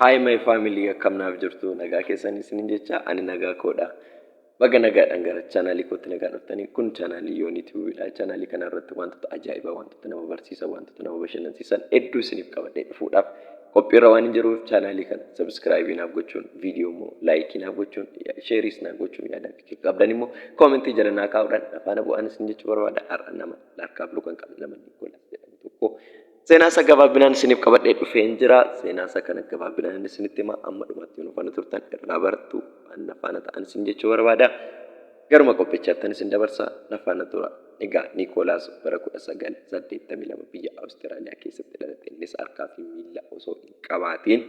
Hi my family, akkam naaf jirtu? Nagaa keessan isinin jecha, ani nagaa koodha. Baga nagaadhaan gara chaanaalii kootti nagaa dhuftanii. Kun chaanaalii Yoonii TVdha. Chaanaalii kana irratti wantoota ajaa'ibaa, wantoota nama barsiisan, wantoota nama bashannansiisan hedduu isiniif qabadhee dhufuudhaaf qophiirra waan hin jiruuf, chaanaalii kana subscribe naaf gochuun, viidiyoo immoo like naaf gochuun, shareis naaf gochuun, yaada fi qabdan immoo comment jala naa kaa'uudhaan afaana bu'aan isin jechuu barbaada. Har'a nama harkaaf luka hin qabne, nama Niikoolaas jedhamu tokko seenaa isaa gabaabinaan isiniif qabadhee dhufeen jira. Seenaa isaa kana gabaabinaan inni isinitti hima. Amma dhumaatti yoo faana turtan irraa barattu, waan na faana ta'an isin jechuu barbaada. Garuma qophichaattan isin dabarsa, na faana tura. Egaa Niikoolaas bara 1982 biyya Awustiraaliyaa keessatti dhalate. Innis harkaa fi miilla osoo hin qabaatiin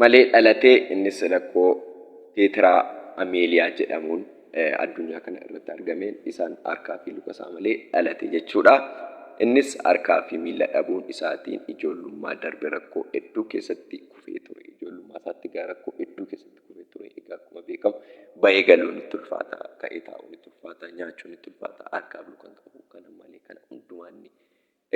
malee dhalate. Innis rakkoo teetiraa ameeliyaa jedhamuun addunyaa kana irratti argameen isaan harkaa fi luka isaa malee dhalate jechuudha. Innis harkaa fi miilla dhabuun isaatiin ijoollummaa darbe rakkoo hedduu keessatti kufee ture. Ijoollummaa isaatti egaa rakkoo hedduu keessatti kufee ture. Egaa akkuma beekamu bahee galuun itti ulfaata, ka'ee taa'uun itti ulfaata, nyaachuun itti ulfaata, harkaa fi luka hin qabu. Kana malee kana hundumaa inni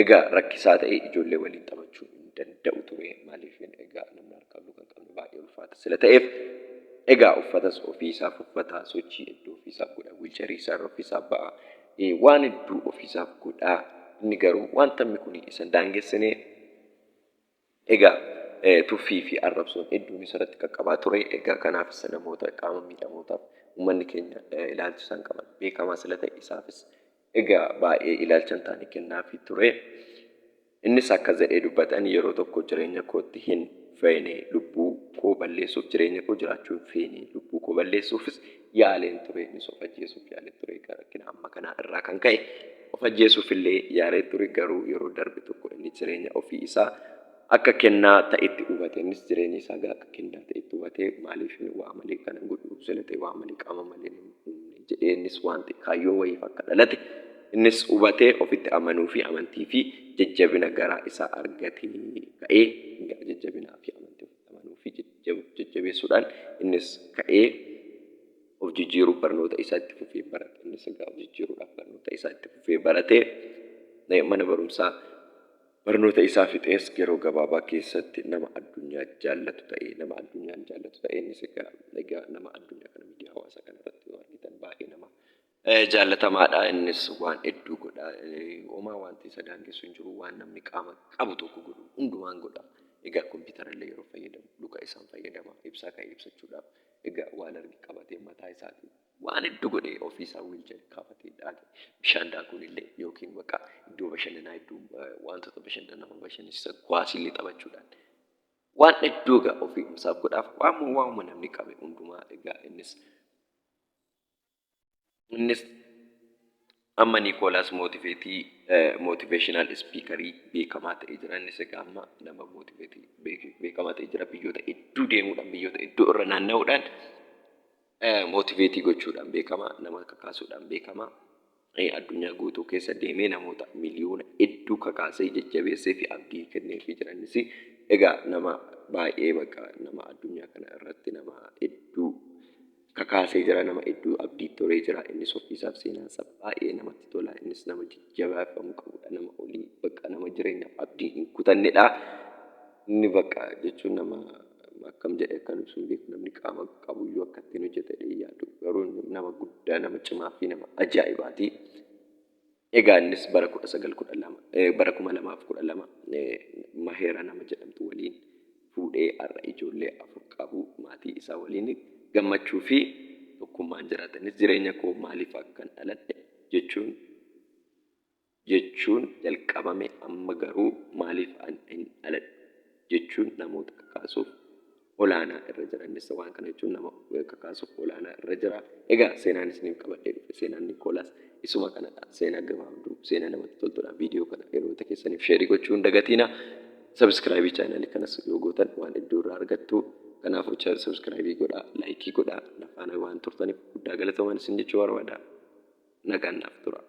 egaa rakkisaa ta'e ijoollee waliin taphachuu hin danda'u ture. Maaliif? Egaa namni harkaa luka hin qabne baay'ee ulfaata sila ta'eef. Egaa uffatas ofii isaaf uffata, sochii hedduu ofii isaaf godha, wiilcharii isaarra ofii isaaf ba'a, waan hedduu ofii isaaf godha. Inni garuu wanta inni kun isa hin daangessine. Egaa tuffii fi arrabsoon hedduun isarratti qaqqabaa ture. Egaa kanaafis namoota qaama miidhamootaaf uummanni keenya ilaalcha isaan qaban beekamaa sila ta'e, isaafis egaa baay'ee ilaalcha hin taane kennaafii ture. Innis akkas jedhee dubbatan: "Yeroo tokko jireenya kootti hin feene, lubbuu koo balleessuuf, jireenya koo jiraachuu hin feene, lubbuu koo balleessuufis yaaleen ture." Innis of ajjeesuuf yaalee ture. Egaa rakkina amma kanaa irraa kan ka'e of ajjeesuuf illee yaalee ture. Garuu yeroo darbe tokko inni jireenya ofii isaa akka kennaa ta'etti hubate. Innis jireenya isaa egaa akka kennaa ta'etti hubate. "Maaliif waa malee kana godhu sila ta'e, waa malee qaama malee hin uumne?" jedhee, innis wanti kaayyoo wayiif akka dhalate innis hubatee, ofitti amanuu fi amantii fi jajjabina garaa isaa argatee ka'ee, egaa jajjabinaa fi amantii ofitti amanuu fi jajjabeessuudhaan innis ka'ee of jijjiiruuf barnoota isaa itti fufee barate. Innis egaa of jijjiiruudhaaf barnoota isaa itti fufee baratee, mana barumsaa barnoota isaa fixees yeroo gabaabaa keessatti nama addunyaa jaallatu ta'ee, nama addunyaan jaallatu ta'ee. Innis egaa nama addunyaa kana miidiyaa hawaasaa kana irratti yoo argitan baay'ee nama jaallatamaadha. Innis waan hedduu godha. Homaa wanti isa daangessu hin jiru. Waan namni qaama qabu tokko godhu hundumaan godha. Egaa kompiitara illee yeroo fayyadamu luka isaan fayyadama. Ibsaa ka'ee ibsachuudhaaf egaa waan arge qabatee mataa isaatiin waan hedduu godhee, ofii isaa wheelchair kaafatee daakee bishaan daakuun illee yookiin bakka iddoo bashannanaa, iddoo wantoota bashannanaa nama bashannansiisan, kuwaasii illee taphachuudhaan waan hedduu egaa ofii isaaf godhaaf, waanuma namni qabe hundumaa. Egaa innis amma Niikoolaas motivational speakerii beekamaa ta'ee jira. Innis egaa amma nama motivateii beekamaa ta'ee jira. Biyyoota hedduu deemuudhaan, biyyoota hedduu irra naanna'uudhaan motivateii gochuudhaan beekama. Nama kakaasuudhaan beekama. Addunyaa guutuu keessa deemee namoota miliyoona hedduu kakaasee, jajjabeessee fi abdii kenneefii jira. Innis egaa nama baay'ee bakka nama addunyaa kana irratti nama hedduu kakaasee jira, nama hedduu abdii toree jira. Innis ofiisaaf seenaan isaa baay'ee namatti tola. Innis nama jajjabeeffamuu qabudha, nama olii bakka nama jireenyaaf abdii hin kutannedha. Inni bakka jechuun nama akkam jedhee akkan ibsu hin beeku. Namni qaama qabuyyuu akka ittiin hojjete yaadu, garuu nama guddaa, nama cimaa fi nama ajaa'ibaati. Egaa innis bara 1912, bara 2012 Maheera nama jedhamtu waliin fuudhee har'a ijoollee afur qabu. Maatii isaa waliin gammachuu fi tokkummaan jiraatanis, "Jireenya koo maaliif akkan dhaladhe jechuun jalqabame, amma garuu maaliif an hin dhaladhu jechuun namoota kakaasuuf olaanaa irra jira." Innis waan kana jechuun nama kakaasuuf olaanaa irra jira. Egaa seenaan isiniif qabadhee dhufe seenaan Niikoolaas isuma kanadha. Seenaa gabaabduu, seenaa namatti toltudha. Viidiyoo kana hiriyoota keessaniif shareii gochuu hin dagatiina. Subscribeii chaanalii kanas yoo gootan waan hedduu irraa argattu. Kanaafuu subscribeii godhaa, likeii godhaa. Na faana waan turtaniif guddaa galatoomaa isin jechuu barbaada. Nagaan naaf tura.